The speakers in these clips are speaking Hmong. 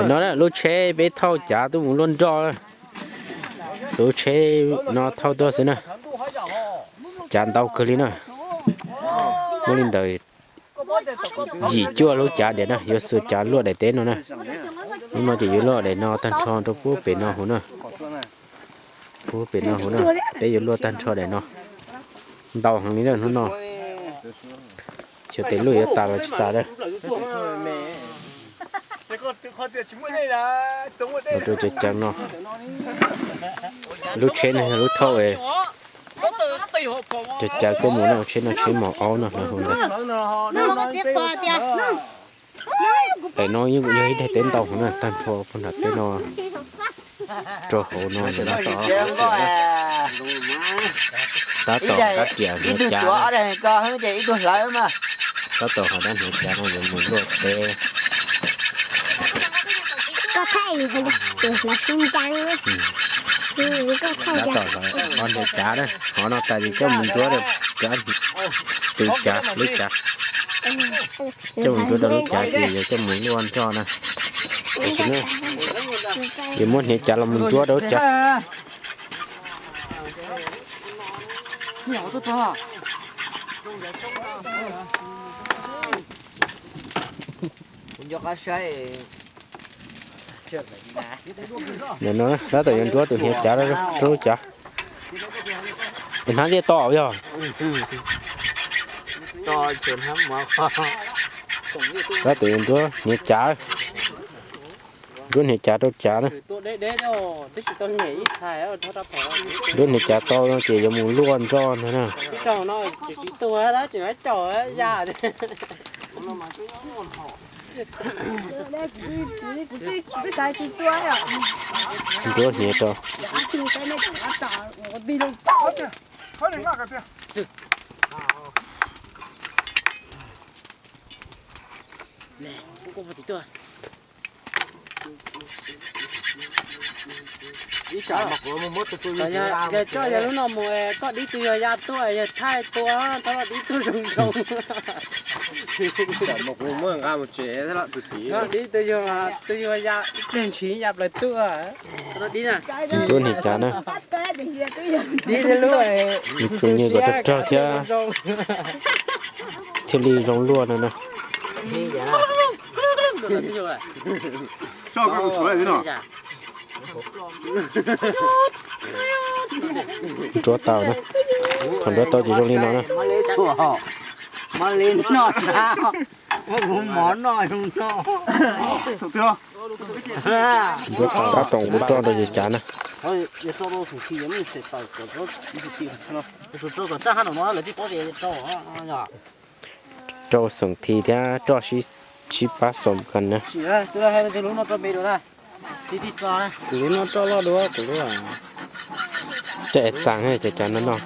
No lub tsheb peb thauj cav tuaj mus luaj nroj. Xuv tsheb no thauj tuaj xwb na. Cav ntau kawg li na. Muaj li ntawm yim cuaj lub cav diam na, yuav xuas cav luaj daim teb no na. Lub no ces yuav luaj daim no tag nrho rau puag pem no huv na. Puag pem no huv na, peb yuav luaj tag nrho daim no. Ntau heev li na hnub no. Xyov tes luaj yuav tas los tsis tas na. Los rau cov cav no. Lub tsheb no yog lub thauj cov cav tuaj mus na, tsheb no tsheb mos aub no lawv hu ntawd. Daim no yog ib daim teb ntau heev na, tag nrho puag nram teb no rau hauv no. Tab tom rab riam hniav cav, tab tom hov rab hniav cav no yuav mus luaj teb. Tab tom hov hniav cav na, hov no tas ces coj mus nruab, rab, tus cav lub cav. Coj mus nruab rau lub cav ces yuav coj mus luaj nroj na. Yuav muab hniav cav los mus nruab rau lub cav. Nim no tab tom yuav nruab tus hniav cav rau lub cav. Es hnab liaj to yog. Tab tom yuav nruab hniav cav. Nruab hniav cav rau cav na. Nruab hniav cav tau no ces yuav mus luaj nroj ntag na. Nruab hniav rau. Yog coj yog lub no mus, koj dib tug yog ya tuaj, yog thaij tua, thov los dib tug zoo zoo. Dib tug yog, tug yog ya ib pliag ntshiv ya plaws tuaj. Nruab hniav cav na. Dib lub, tus nyuag kom rog rog thiab thiaj li zoo luaj no na. Nruab tau na. Thaum nruab tau ces zoo li no na. Tab tom ua roj rau yus cav na. Rau xoom thi thiab roj sib pab xoom kan na. Kuv lub no roj loj dua kuv lub. Coj es txaas cov cav no no.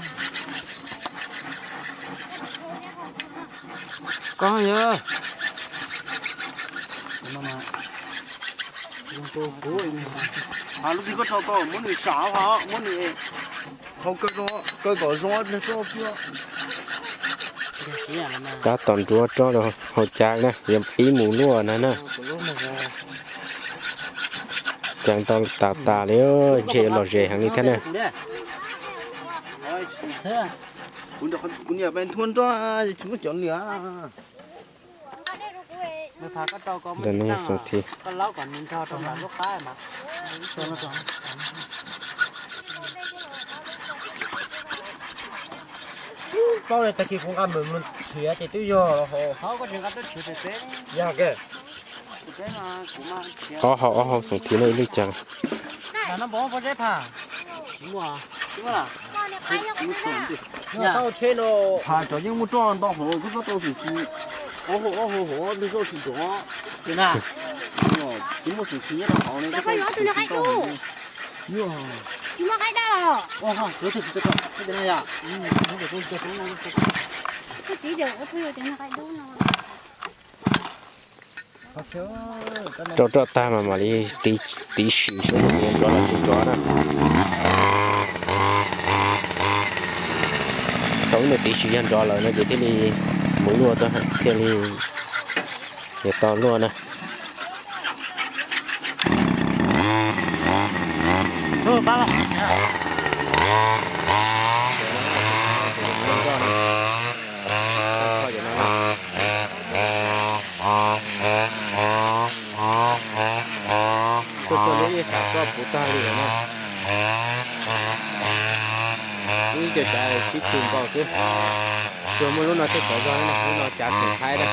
Koj yog lub twg koj rau tau muab nws sam ho muab nws hau kaw kom zoo ib pliag roj xwb. Tab tom nruab roj rau hauv cav na, yuav pib mus luaj na na. Cav ntau tas tas li, ntshe yuav lom zem heev li thiab na. Ntawm no yog xoom thi. Ob hau ob hau xoom thi no ib lub cav. Tau tsheb no, thaum cov yeej muaj roj ntau hauv, koj txhob tau xwm tsis, ob hau ob hau hauv ntug zoj tsis nrov. Twb muaj xwm tsis nyob rau hauv ne, koj tau xwm tsis ntau hauv. Rau roj tag mas mam li tiv sim seb nws nrov los tsis nrov na. Tau ib ntus tiv sim yog nrov lawm no ces thiaj li mus luaj, thiaj li Yuav tau luaj na. Tuaj txog lub ib qham koj puv tag li lawm na. Ib co cav sib tw nkaus xwb. Tsuas muaj lub no thiaj txawv zog na, lub no cav kheem thaib na.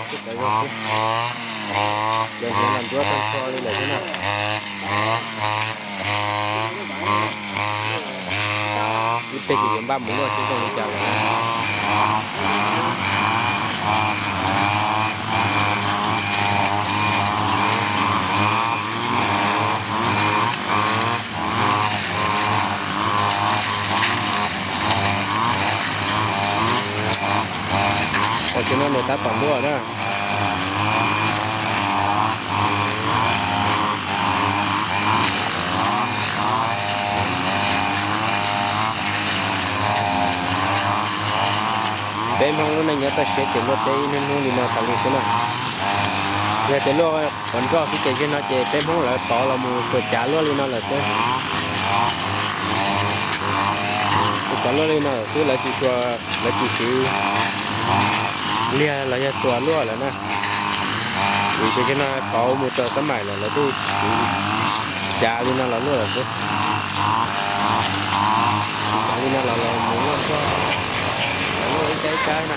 Thiaj txawv zog xwb. Cov hniav los nruab tag nrho li lawm xwb na. Ib pliag ces yuav npaj mus luaj seb zoo li cas lawm na. Tam sim no nws tab tom luaj na. Peb Hmoob lub neej nyob toj siab ces luaj teb ib hnub hnub li no tas li xwb na. Yog tias luaj qhuav nroj xwb ces yog no ces peb Hmoob lawv tov los mus txuas cav luaj li no lawm xwb. Txuas cav luaj li no lawm xwb, lawv tsis tshua, lawv tsis siv liag los yog txuas luaj lawm na. Vim tias yog no tov mus rau xab maim lawm lawv thiaj siv cav li no los luaj lawm xwb. Cav li no los los mus luaj xwb, los luaj ib sab ib sab na.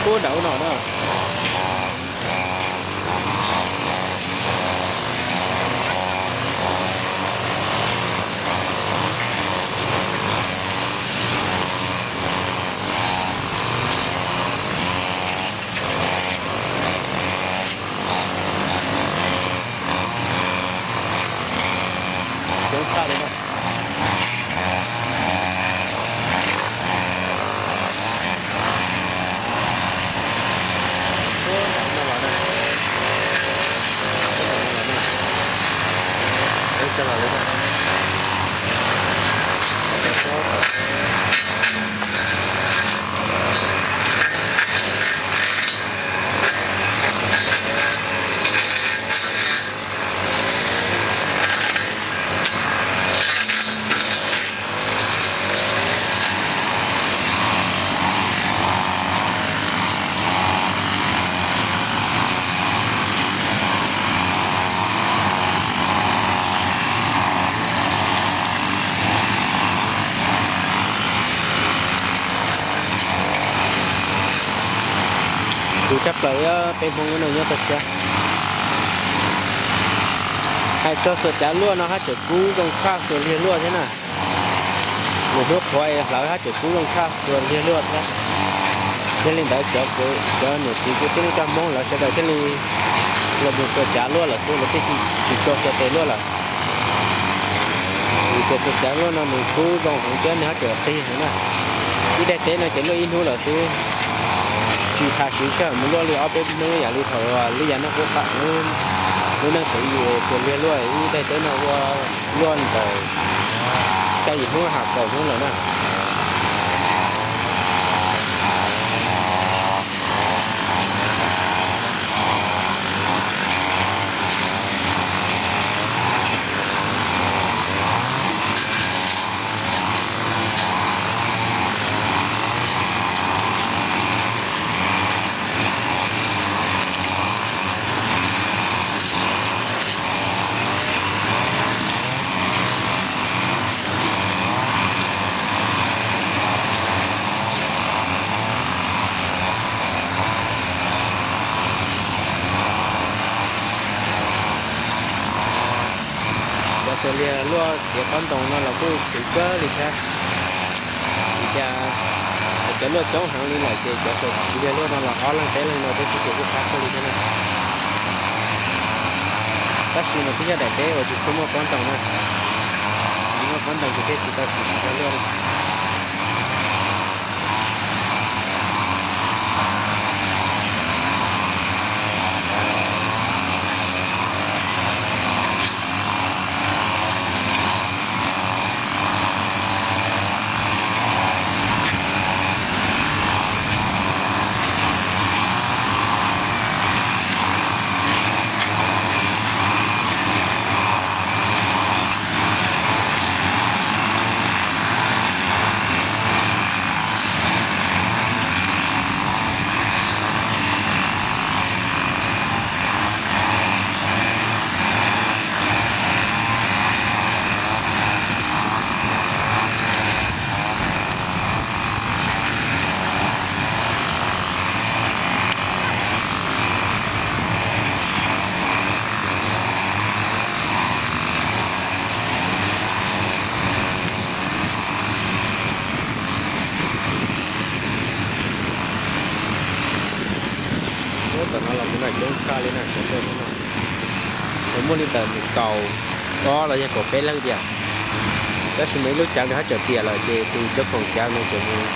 Puag nram ub no na. Coob tshaj li na. Ub, no los na. Ub, no los na. Ub, coj los li na. Kuv tshaj plaws peb Hmoob lub neej nyob toj siab. Hais txog xuas cav luaj no haj tseem kub zoo tshaj xuas liag luaj thiab na. Lwm hnub qhuav es hlawv haj tseem kub zoo tshaj xuas liag luaj thiab. Yog li ntawd cov niam txiv kwv tij neej tsa Hmoob lawv sawv daws thiaj li los mus xuas cav luaj lawm xwb, lawv thiaj tsis tshua xuas tes luaj lawm. Vim tias xuas cav luaj no nws kub zoo heev thiab nws haj tseem qig heev na. Ib daim teb no ces luaj ib hnub lawm xwb, tsis tas siv sij hawm mus luaj li ob peb hnub yam li thaum lub yav neej qub qab, lub neej thaum i xuas liag luaj ib daim teb no ua luaj ntawm xya yim hnub ha kaum hnub lawm na. Cov xuas liag luaj txiav pob ntoo no los kuj ceev kawg li thiab. Vim tias cov luaj coob heev li lawm ces cov xuas liag luaj no los ob leeg peb leeg no tib si ces kuj qab kawg li thiab na. Tab sis mas twb yog daim teb uas tsis tshua muaj pob ntoo na. Tsis muaj pob ntoo ces thiaj tsis tau siv tsis tau luaj li. Coob tshaj li na cov nroj no, muaj li ntawm kaum ob los yog kaum peb leeg tiag. Tab sis mas ib lub cav nws haj tseem tiam lawm ces tus cov khoom cav no ces mus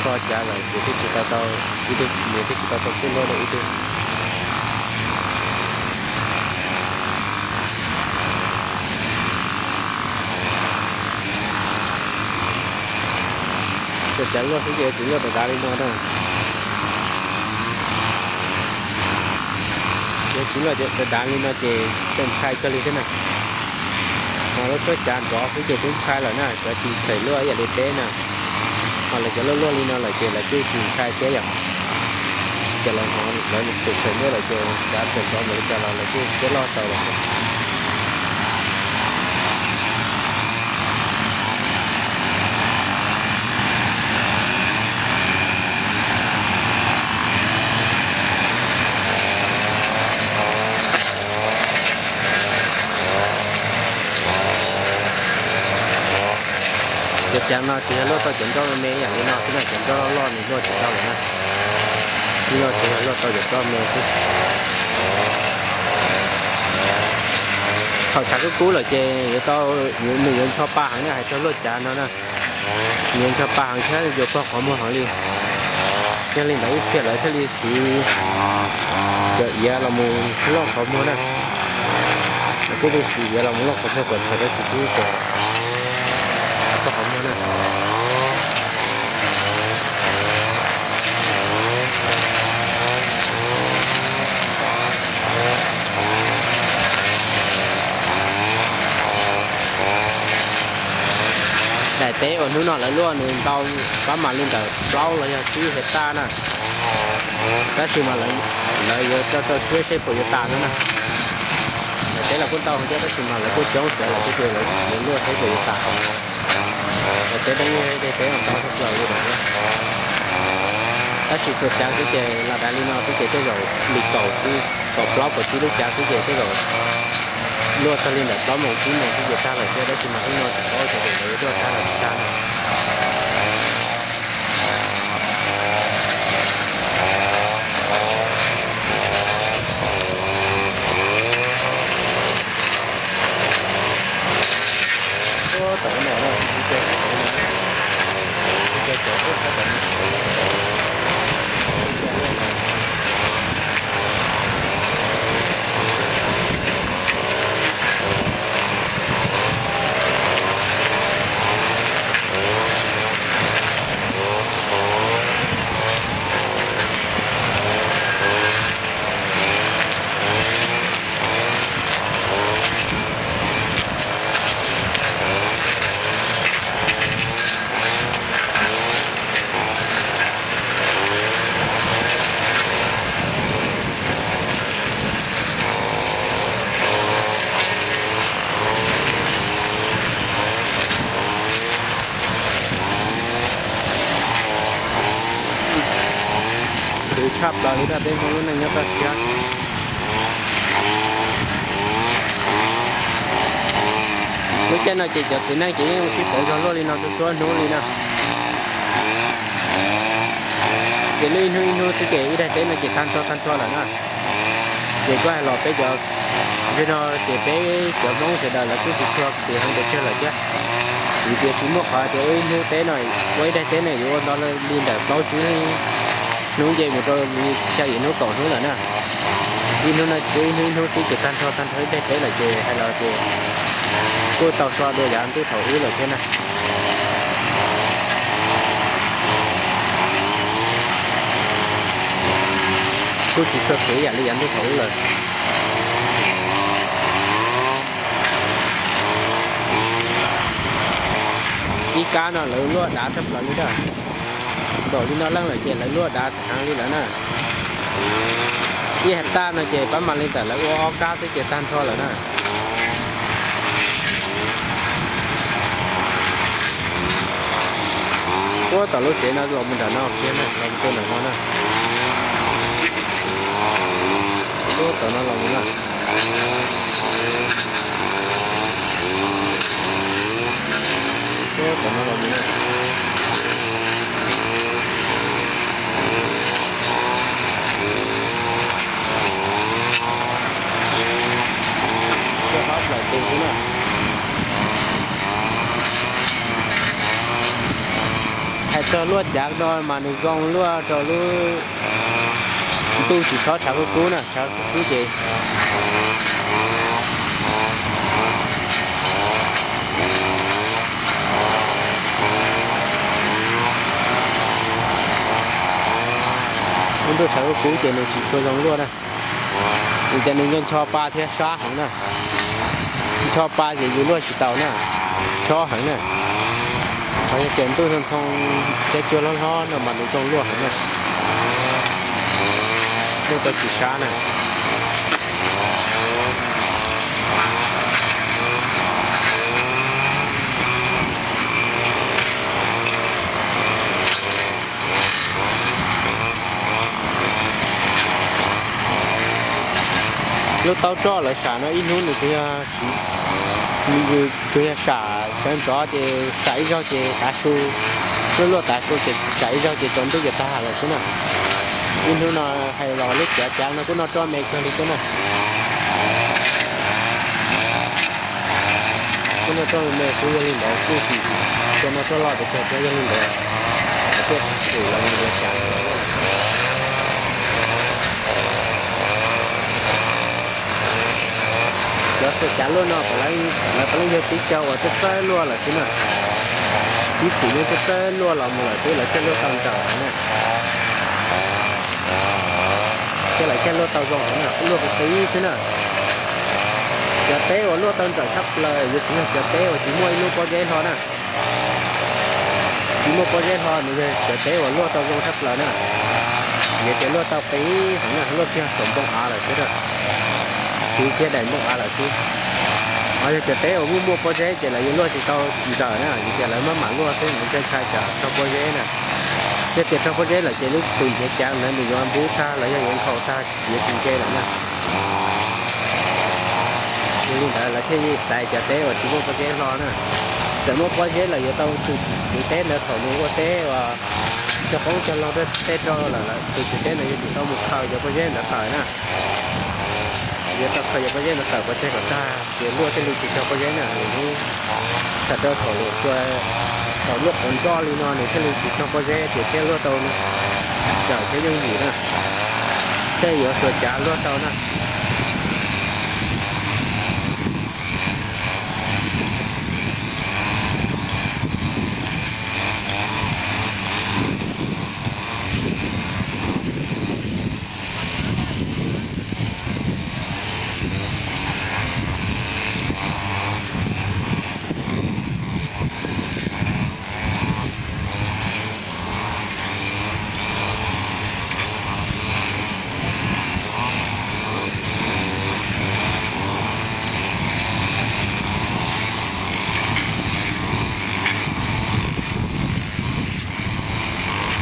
kho cav lawm ces twb tsis tau tau ib tug, nws twb tsis tau tau tuaj luaj rau ib tug. Cov cav luaj xwb ces tsis luaj dav dav li no na. Yog tsis luaj dav dav li no ces tseem ntshai kawg li thiab na. Mas lub suab cav nrov xwb ces twb ntshai lawm na, cov tsis txawm luaj ib yam li peb na. Ho lawv cov luaj luaj li no lawm ces lawv kuj tsis ntshai thiab yom. Ces lawv hnov lawv txawm txawm luaj lawm ces cav txawm nrov npaum li cas los lawv kuj siab loj tau lawm. Cov cav no tsis yog luaj tau cov nroj me yam li no xwb na, cov nroj loj loj nws luaj tsis tau lawm na. Li no tsis yog luaj tau cov nroj me xwb. Thaum tshav kub kub lawm ces yuav tau, nws yuav ncho pa heev na, hais txog luaj cav no na. Nws yuav ncho pa heev thiab yuav pog qhov muag heev li. Yog li ntawd ib txhia lawv thiaj li siv cov iav los mus loj qhov muag na. Lawv thiaj li siv iav los mus loj qhov muag kom txhawm dab tsi xwb ces pog qhov muag na. Daim teb uas hnub no lawv luaj nws ntau pab mam li ntawm plaub los yog tsib hais taj na. Tab sis mas lawv yuav rau rau siab seb puas yuav tas no na. Daim teb los kuj ntau thiab tab sis mas lawv kuj coob sawv lawm thiab ces lawv yuav luaj seb puas yuav tas. Daim teb deev daim teb no ntau tshaj plaws li lawm thiab. Tab sis txhua cav xwb ces los dav li no xwb ces tej zaum li kaum xwb, kaum plaub kaum tsib lub cav xwb ces tej zaum luaj txog li ntawm plaub moos tsib moos xwb ces tag lawm thiab, tab sis mas hnub no tsis paub xyov lawv yuav luaj tag los tsis tag no. Khwv tshaj plaws li na peb Hmoob lub neej nyob toj siab. Lub caij no ces cov txiv neej ces yeej ua sib pauv zog luaj li no txhua txhua hnub li na. Ces lub ib hnub ib hnub xwb ces ib daim teb no ces tag nrho tag nrho lawm na. Ces kuj hais los peb cov, nim no ces peb cov Hmoob sawv daws lawv kuj tsis tshua khwv heev pes tsawg lawm thiab. Vim tias tsis muaj qhov tias ua ib hnub teb no, ua ib daim teb no yuav ua nto li ntawm plaub tsib hnub nce mus rau xya yim hnub kaum hnub lawm na. Ib hnub no ua ib hnub ib hnub xwb ces tag nrho tag nrho ib daim teb lawm ces hais los ces kuj tau so dua yav ntuj thaum ub lawm thiab na. Kuj tsis tshua khwv ib yam li yav ntuj thaum ub lawm. Ib kab no lawv luaj dav tshaj plaws li na. Npaum li no leej lawm ces lawv luaj dav heev li lawm na. Ib hais taj no ces pab mam li ntawm lawv ua ob kab xwb ces tag nrho lawm na. Puag tom lub tsev no los mus nram no kiag na, los mus rau nram no na. Puag tom no los mus na. Puag tom no los mus na. Hais txog luaj cav no mas nws zoo luaj rau lub ntuj tsis tshab tshav kub kub na, tshav kub kub ces lub ntuj tshav kub kub ces nws tsis tshua zoo luaj na. Vim ces nws nco ncho pa thiab sab heev na. Ncho pa ces yus luaj tsis tau na, chob heev na. Qhov yog tias ntuj ntxhoo ntxhoo thiab cua hlob hlob no mas nws zoo luaj heev na, luaj tau tsis sab na. Lub taub roj lawv sam no ib hnub nws kuj yog sam sawv ntxov ces sam ib zaug ces tav su, luaj luaj tav su ces sam ib zaug ces tsaus ntuj ces tag lawm xwb na. Ib hnub no hais los lub cav cav no kuj noj roj me kawg li xwb na. Kuj noj roj me me xwb, yog li ntawd kuj tsis tshua noj roj loj pes tsawg thiab, yog li ntawd thiaj tsim los mus yuav cav. Cov xuas cav luaj no lawv puav leej yog tib co uas txawj txawj luaj lawm xwb na. Ib txwm yeej txawj txawj luaj los mus lawm xwb lawv thiaj luaj tau nrawm heev na. Thiab lawv thiaj luaj tau zoo heev na, luaj qis qis xwb na. Cov teb uas luaj tau nrawm tshaj plaws yuav tsum yog cov teb uas tsis muaj ib lub pob zeb hlo na. Tsis muaj pob zeb hlo nws yog cov teb uas luaj tau zoo tshaj plaws na. Vim tias luaj tau qis heev na, luaj kiag saum npoo av lawm xwb na. Tsis kiag daim npoo av lawm xwb. Ho yog cov teb uas muaj muaj pob zeb ces lawv yuav luaj tsis tau nrawm na, vim tias lawv maj mam luaj xwb, lawv ntshai ntshai tsam raug pob zeb na. Yog tias raug pob zeb lawm ces lub tus nrhiav cav ntawd nws yuav npub tag los yog yuav nkhaus tag, yuav tsis nce lawm na. Yog li ntawd lawv thiaj xaiv cov teb uas tsis muaj pob zeb hlo na. Txawm muaj pob zeb los yuav tau tus tswv teb ntawd thaum nws ua teb uas cog qoob cog loo tej rau lawm, tus tswv teb ntawd yuav tsum tau mus khaws cov pob zeb ntawd tawm na. Yuav tau khaws cov pob zeb ntawd tawm pov tseg kom tag ces luaj thiaj li tsis raug pob zeb na. Nws hnub txhais rau thaum lawm thaum luaj quav nroj li no nws thiaj li tsis raug pob zeb ces thiaj luaj tau nrawm thiab yooj yim na. Tej yuav xuas cav luaj tau na.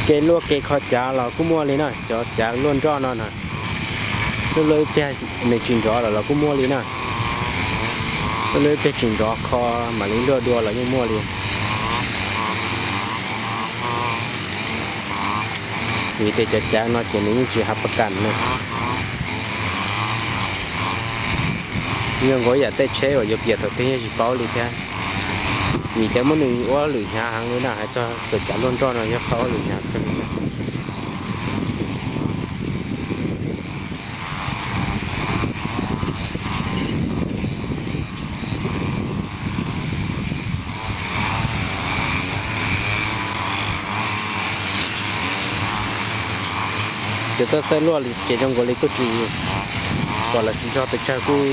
Kev luaj kev kho cav los kuj muaj li na, cov cav luaj nroj no na, luaj luaj ib pliag nws tsis nrov lawm los kuj muaj li na. Luaj luaj ib pliag tsis nrov kho mam li luaj dua los yeej muaj li. Vim tias cov cav no ces nws yeej tsis hav pas kas na. Zoo nkaus yam tej tsheb uas yuav piam thaum twg yeej tsis paub li thiab. Vim tias muab nws ua lwm hnyav heev li na, hais txog xuas cav luaj nroj no yog qhov ua lwm hnyav kawg li na. Ces txawj txawj luaj ces zoo nkaus li kuj tsis pom los tsis txog pes tsawg kuj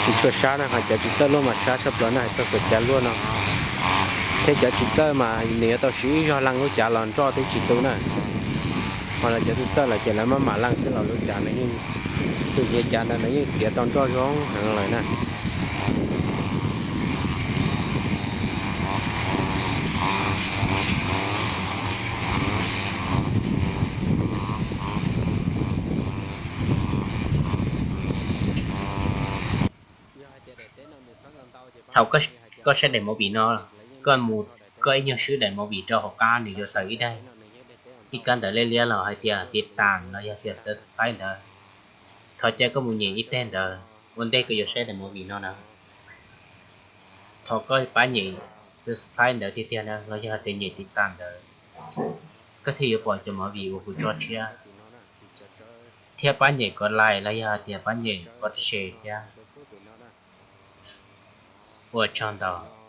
tsis tshua sab na, ho cov tsis txawj luaj mas sab tshaj plaws na, hais txog xuas cav luaj no. Thiab cov tsis txawj mas nws yuav tau siv ib zaug leej lub cav los nroj twb tsis tu na. Ho los cov txawj txawj lawm ces lawv maj mam leej xwb los lub cav no yeej, tus nrhiav cav ntawd no yeej txiav tau nroj zoo heev lawm na. Thaum koj saib daim movie no, koj mus, koj ib nyuag swb daim movie rau hauv qab nws yuav tawm ib daim, ib kab ntawv liab liab los hais tias tiv tas los yog tias subscribe ntawd. Thov caw koj mus nyem ib teg ntawd. Ua ntej koj yuav saib daim movie no na, thov koj pab nyem subscribe ntawd tiag tiag na, los yog hais tias nyem tiv tam ntawd, koj thiaj yuav pom cov movie uas kuv tso tshiab, thiab pab nyem kom like los yog hais tias pab nyem kom share thiab. Ua tsaug ntau.